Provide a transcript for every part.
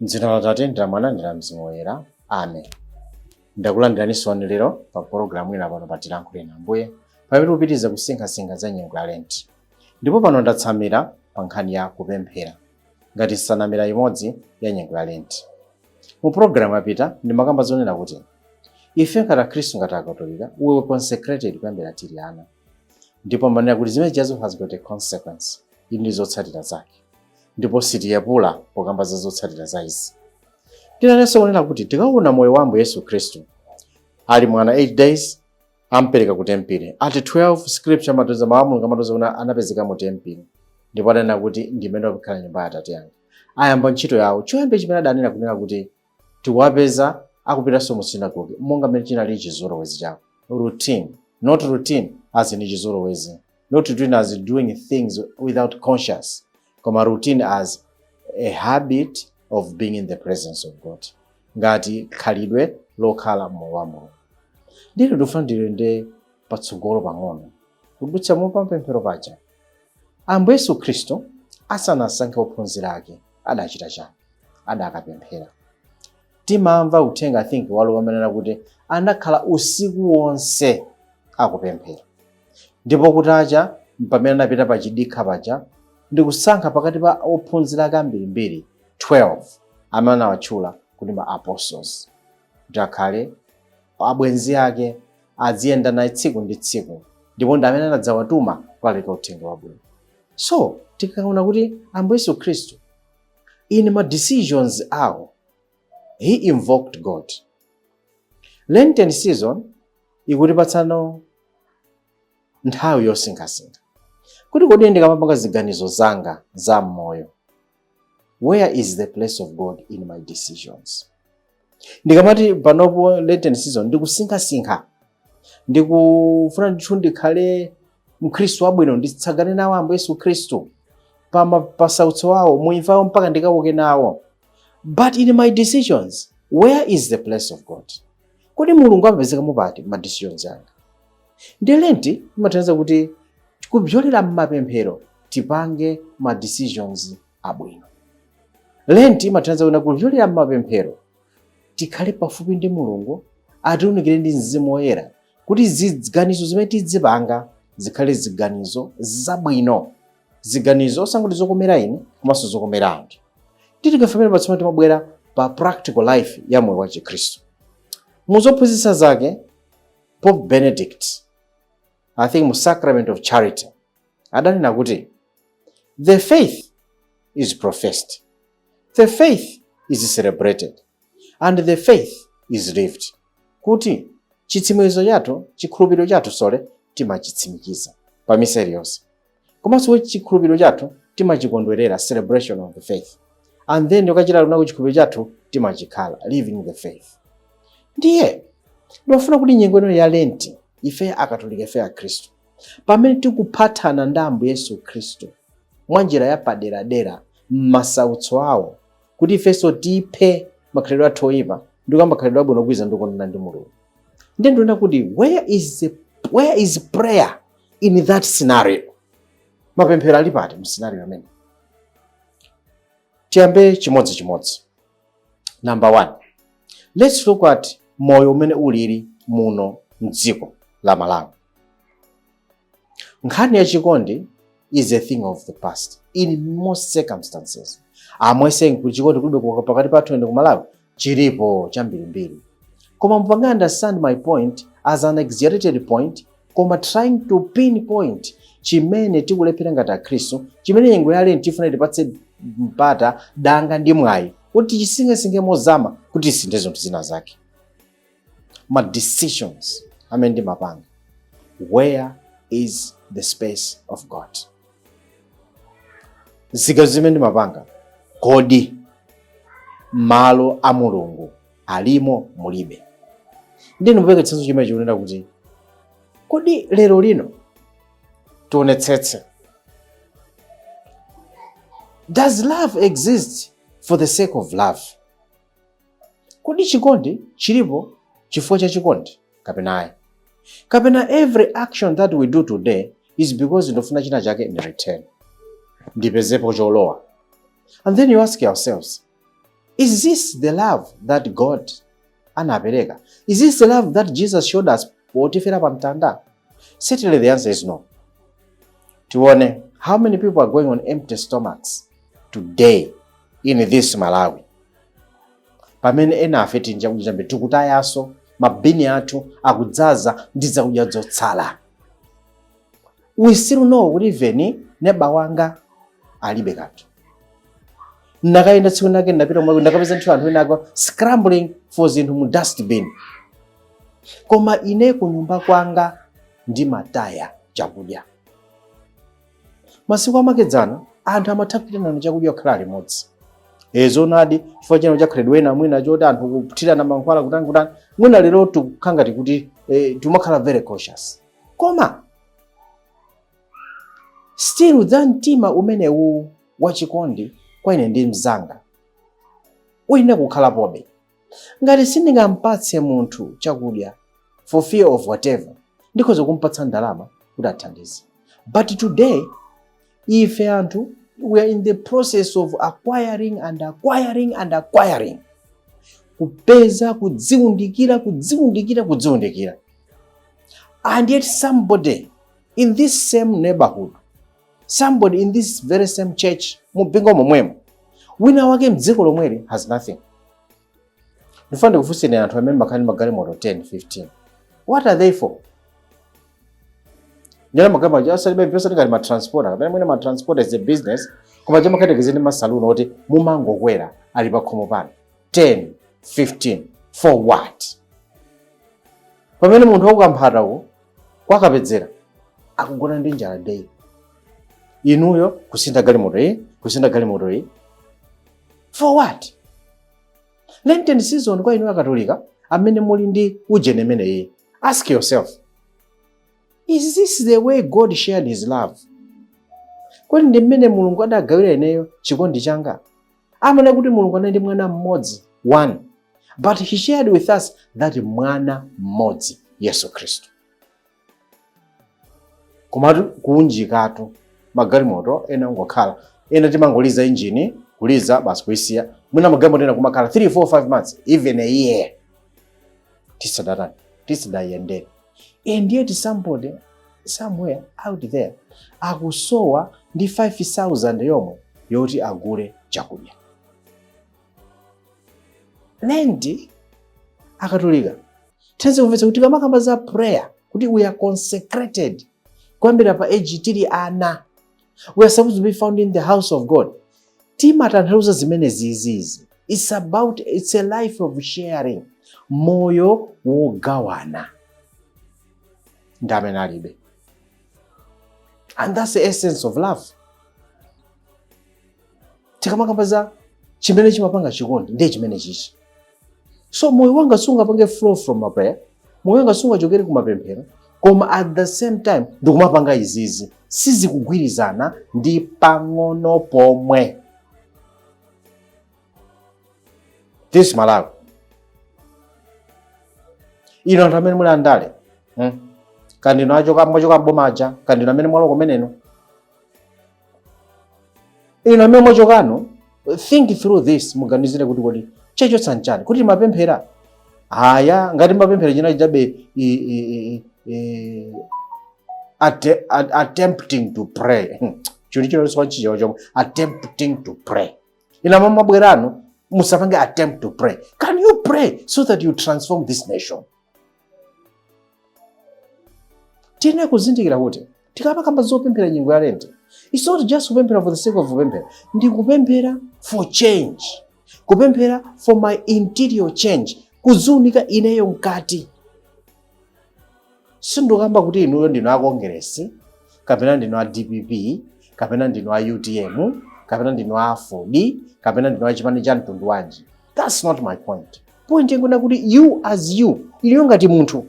M'dzina la Atate, ndi la Mwana, ndi la Mzimu Woyera. Amen. Ndakulandiraninso lero pa pologalamu ina pano pa Tilankhuleni Ambuye, pamene tikupitiriza kusinkhasinkha za nyengo ya Lenti. Ndipo pano ndatsamira pa nkhani ya kupemphera ngati nsanamira imodzi ya nyengo ya Lenti. Mu pologalamu yapita ndimakamba zonena kuti ife ngati Akhristu, ngati Akatolika, we were consecrated kuyambira tili ana. Ndipo manena kuti zimene zijazo has got a consequence, ili ndi zotsatira zake. Ndipo sitiyepula pokamba za zotsatira za izi. Tinanenso kunena kuti tikaona moyo wa Ambuye Yesu Khristu ali mwana, 8 days ampereka ku tempile. At 12, scripture amatiuza, mawu a Mulungu amatiuza kuti anapezeka mu tempile ndipo adanena kuti, "Ndimene wakukhala nyumba ya Atate yanga." Ayamba ntchito yawo, choyamba chimene adanena kunena kuti tikuwapeza akupitanso mu synagogue monga mmene chinali chizolowezi chawo, routine. Not routine as in chizolowezi, not routine as doing things without conscious, koma routine as a habit of being in the presence of God, ngati khalidwe lokhala moyo wa Mulungu. Ndilo ndifuna ndilende patsogolo pang'ono kudutsa mu pamphero paja. Ambuye Yesu Khristu asanasankhe ophunzira ake adachita chani? Adakapemphera. Timamva uthenga, I think walo wamenena kuti anakhala usiku wonse akupemphera, ndipo kutacha pamene anapita pa chidikha paja ndikusankha pakati pa ophunzira ake ambirimbiri 12 amene anawatchula kuti ma apostles, kuti akhale abwenzi ake, aziyenda naye tsiku ndi tsiku, ndipo ndi amene anadzawatuma kulalika uthenga wabwino. So tikaona kuti Ambuye Yesu Khristu in ma decisions awo, he invoked God. Lenten season ikutipatsano nthawi yosinkhasinkha kuti kodi ndikamapanga ziganizo zanga za mmoyo, where is the place of God in my decisions? Ndikamati panopo Lenten season ndikusinkhasinkha, ndikufuna ndithu ndikhale mkhristu wabwino, nditsagane nawo Ambuye Yesu Khristu pa masautso awo, muimfawo, mpaka ndikauke nawo, but in my decisions, where is the place of God? Kodi Mulungu amapezeka mupati ma decisions anga? Ndi Lenti imathandiza kuti kupyolera m'mapemphero tipange ma decisions abwino. Lenti imathandiza kuti kupyolera m'mapemphero tikhale pafupi ndi Mulungu, atiunikire ndi Mzimu Woyera kuti ziganizo zimene tidzipanga zikhale ziganizo zabwino, ziganizo osangoti zokomera ine komanso zokomera anthu. Titikafamira patsopano, timabwera pa practical life ya moyo wa Chikhristu. Muzophunzitsa zake, Pope Benedict, I think mu Sacrament of Charity, adanena kuti the faith is professed, the faith is celebrated and the faith is lived, kuti chitsimikizo chathu, chikhulupiriro chathu sole timachitsimikiza pa misa iliyonse, komanso chikhulupiriro chathu timachikondwerera, celebration of the faith, and then ukachita kunako chikhulupiriro chathu timachikhala, living the faith. Ndiye ndimafuna kuti nyengo ino ya Lenti, ife Akatolika, ife Akhristu, pamene tikuphatana ndi Ambuye Yesu Khristu mwa njira ya paderadera m'masautso awo, kuti ifenso tiphe makhalidwe athu oyipa ndi kuyamba khalidwe abwino ogwirizana ndi kukondana ndi Mulungu. Ndiye ndikuona kuti where is prayer in that scenario? Mapemphero ali pati mu scenario amene? Tiyambe chimodzimodzi. Number one, let's look at moyo umene ulili muno mdziko la Malawi. Nkhani ya chikondi is a thing of the past in most circumstances. Am I saying kuti chikondi kulibe pakati pathu ende ku Malawi? Chilipo chambirimbiri, koma mupange understand my point as an exaggerated point, koma trying to pinpoint chimene tikulephera ngati Akhristu, chimene nyengo ya Lenti tifuna tipatse mpata, danga ndi mwayi kuti tichisinkhesinkhe mozama kuti tisinthe zinthu zina zake. Ma decisions amene ndimapanga, where is the space of God? Ziganizo zimene ndimapanga, kodi malo a Mulungu alimo, mulibe? Ndiye ndimupeke chitsanzo chimene chikunena kuti kodi lero lino tionetsetse, does love exist for the sake of love? Kodi chikondi chilipo chifukwa cha chikondi kapena ayi? Kapena every action that we do today is because ndofuna china chake in return, ndipezepo cholowa? And then you ask yourselves, Is this the love that God anapereka? Is this the love that Jesus showed us potifera pa mtanda? Certainly the answer is no. Tione how many people are going on empty stomachs today in this Malawi, pamene ena afe tili chakudya chambe tikutayaso, mabini athu akudzaza ndi zakudya zotsala. We still know kuti even neba wanga alibe kanthu. Ndakayenda tsiku nake, ndapita kumwe, ndakapeza nthu anthu ena ako scrambling for zinthu mu dustbin, koma ine kunyumba kwanga ndimataya chakudya. Masiku amakedzana anthu amatha kupitanana chakudya kukhala limodzi. Zoonadi, chifukwa chino chakhalidwe ena mwina choti anthu kuthirana mankhwala, kutani kutani, mwina lero tikukhala ngati kuti timakhala very cautious, koma still za mtima umenewu wachikondi kwa ine ndi mzanga uyenera kukhalapobe. Ngati sindingampatse munthu chakudya for fear of whatever, ndikhoza kumpatsa ndalama kuti athandize. But today ife anthu, we are in the process of acquiring and acquiring and acquiring, kupeza, kudziundikira, kudziundikira, kudziundikira, and yet somebody in this same neighborhood, somebody in this very same church, mumpingo momwemo, wina wake mdziko lomweli has nothing. Ndifuna ndikufunseni anthu amene makhala ndi magalimoto 10, 15, what are they for? Nyala magalimoto asalibe osati ngati matransporter, kapena mwina matransporter is a business, koma chamakhatekeze ndi masaluni oti mumangokwera ali pa khomo pano, 10, 15, for what? Pamene munthu wakukamphata uko kwakapedzera akugona ndi njala day, inuyo kusintha galimoto iyi, kusintha galimoto iyi, for what? Lenten season, kwa inu Akatolika amene muli ndi ujene imeneyi, ask yourself, is this the way God shared his love? Kodi ndi mmene Mulungu adagawira ineyo chikondi changa? Amene kuti Mulungu anali ndi mwana mmodzi, one, but he shared with us that mwana mmodzi, Yesu Khristu. Komatu kuunjikatu magalimoto, ena ungokhala, ena timangoliza injini, kuliza basi, kuisiya. Mwina magalimoto ena kumakhala 3, 4, 5 months, even a year, tisadatani, tisadayendere. And yet somebody somewhere out there akusowa ndi 5000 yomwe yoti agule chakudya. Lent, Akatolika, thenze kumvetsa kuti kamakamba za prayer, kuti we are consecrated kuyambira pa age tili ana, we are supposed to be found in the house of God, timatanthauza zimene zizizi. It's a life of sharing, moyo wogawana ndi amene alibe, and that's the essence of love. Tikamakamba za chimene chimapanga chikondi, ndiye chimene chichi. So moyo wanga sungapange flow from a prayer, moyo wanga sungachokere kumapemphero, koma at the same time ndikumapanga izizi, sizikugwirizana ndi pang'ono pomwe. This Malawi ino, anthu amene muli andale, Kandino achoka, mwachoka mbomaja, kandino amene mwalo kumeneno, ino amene mwachokano, think through this. Muganizire kuti kodi chachotsa nchani kuti mapemphera aya? Ngati mapemphera china chabe attempting to pray, chinthu chino chicho chomwe attempting to pray. Ina mabwerano, musapange attempt to pray. Can you pray so that you transform this nation? Tiyenera kuzindikira kuti tikamakamba zopemphera nyengo ya Lent, it's not just kupemphera for the sake of kupemphera, ndi kupemphera for change, kupemphera for my interior change, kuziunika ineyo mkati. Sindikamba kuti inuyo ndinu a Congress, kapena ndinu a DPP, kapena ndinu a UTM, kapena ndinu a AFORD, kapena ndinu a chipani cha mtundu wanji. That's not my point. Point ingona kuti you as you, iliyo ngati munthu,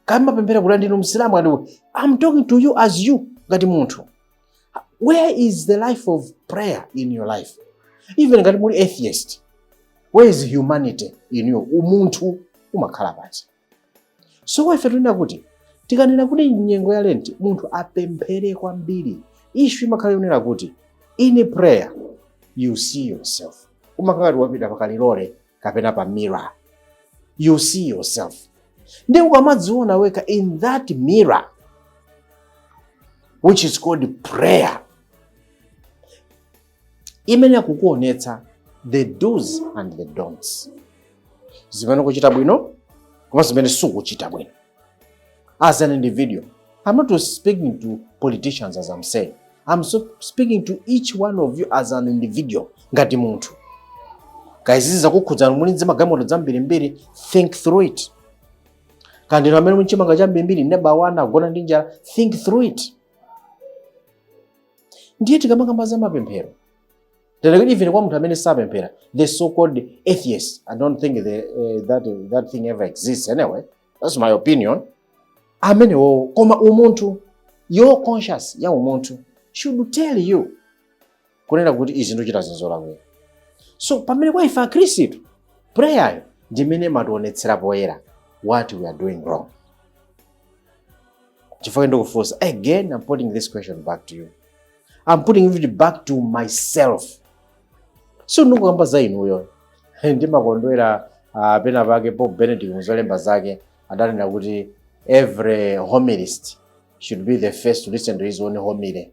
kama pemphera kuti ndinu Msilamu kati, I'm talking to you as you, ngati munthu. Where is the life of prayer in your life? Even ngati muli atheist, where is humanity in you? Umunthu umakhala pati? So ife tinena kuti tikanena kuti nyengo ya Lent munthu apemphere kwambiri, issue imakhala yonena kuti in prayer You see yourself. Umakhala ngati wapita pakalilole kapena pa mirror. You see yourself. Ndi ukamadziona wekha in that mirror, which is called prayer, imene akukuonetsa the do's and the don'ts, zimene ukuchita bwino koma zimene sukuchita bwino as an individual. I'm not speaking to politicians. As I'm saying, I'm so speaking to each one of you as an individual, ngati munthu. Kaya izizi zakukhudzani, muli ndi magalimoto zambirimbiri, think through it. Kaya ndinu amene muli chimanga chambirimbiri, neba wana agona ndi njala, think through it. Ndiye tikamakamba za mapemphero, ndinati even kwa munthu amene sapemphera, the so called atheist, I don't think that thing ever exists. Anyway, that's my opinion. Amenewo, koma umunthu, your conscious ya umunthu should tell you kunena kuti izi ndikuchita zinzolakwera. So pamene kwa ife Akhristu, prayer ndimene mationetsera poyera what we are doing wrong. Chifukwa ndikufunsa again, I'm putting this question back to you, I'm putting it back to myself. So ndikukamba za inuyo. Ndimakondwera pena pake Pope Benedict muzolemba zake adanena kuti every homilist should be the first to listen to his own homily.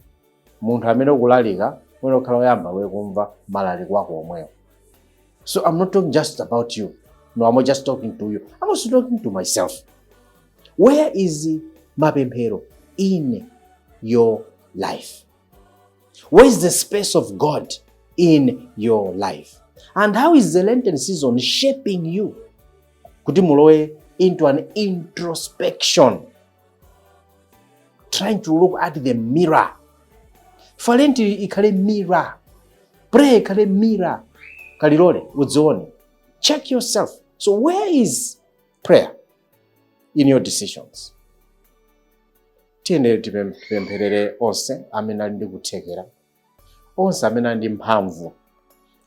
Munthu amene ukulalika umene ukhala woyamba wekumva malaliko ako omwewo. So I'm not talking just about you. No, I'm not just talking to you, I'm also talking to myself. Where is mapemphero in your life? Where is the space of God in your life? And how is the Lenten season shaping you kuti mulowe into an introspection, trying to look at the mirror? For Lent ikhale mirror, prayer ikhale mirror, kalilole udzione, check yourself. So where is prayer in your decisions? Tiyeni tipempherere onse amene ali ndi kuthekera, onse amene ali ndi mphamvu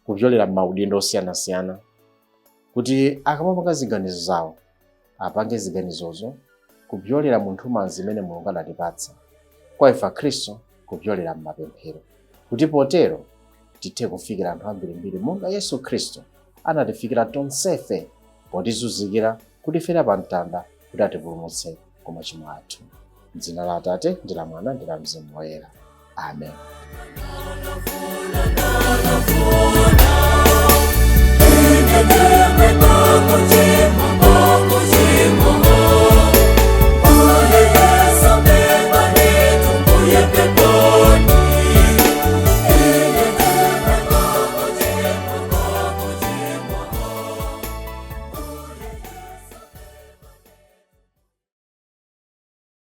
kupyolera m'maudindo osiyanasiyana, kuti akamapanga ziganizo zawo apange ziganizozo kupyolera mu nthumanzi zimene Mulungu adatipatsa kwa ife Akhristu kupyolera m'mapemphero, kuti potero tithe kufikira anthu ambirimbiri monga Yesu Khristu anatifikira tonsefe potizunzikira, kutifera pa mtanda kuti atipulumutse ku machimo athu. M'dzina la Atate ndi la Mwana ndi la Mzimu Woyera, amen.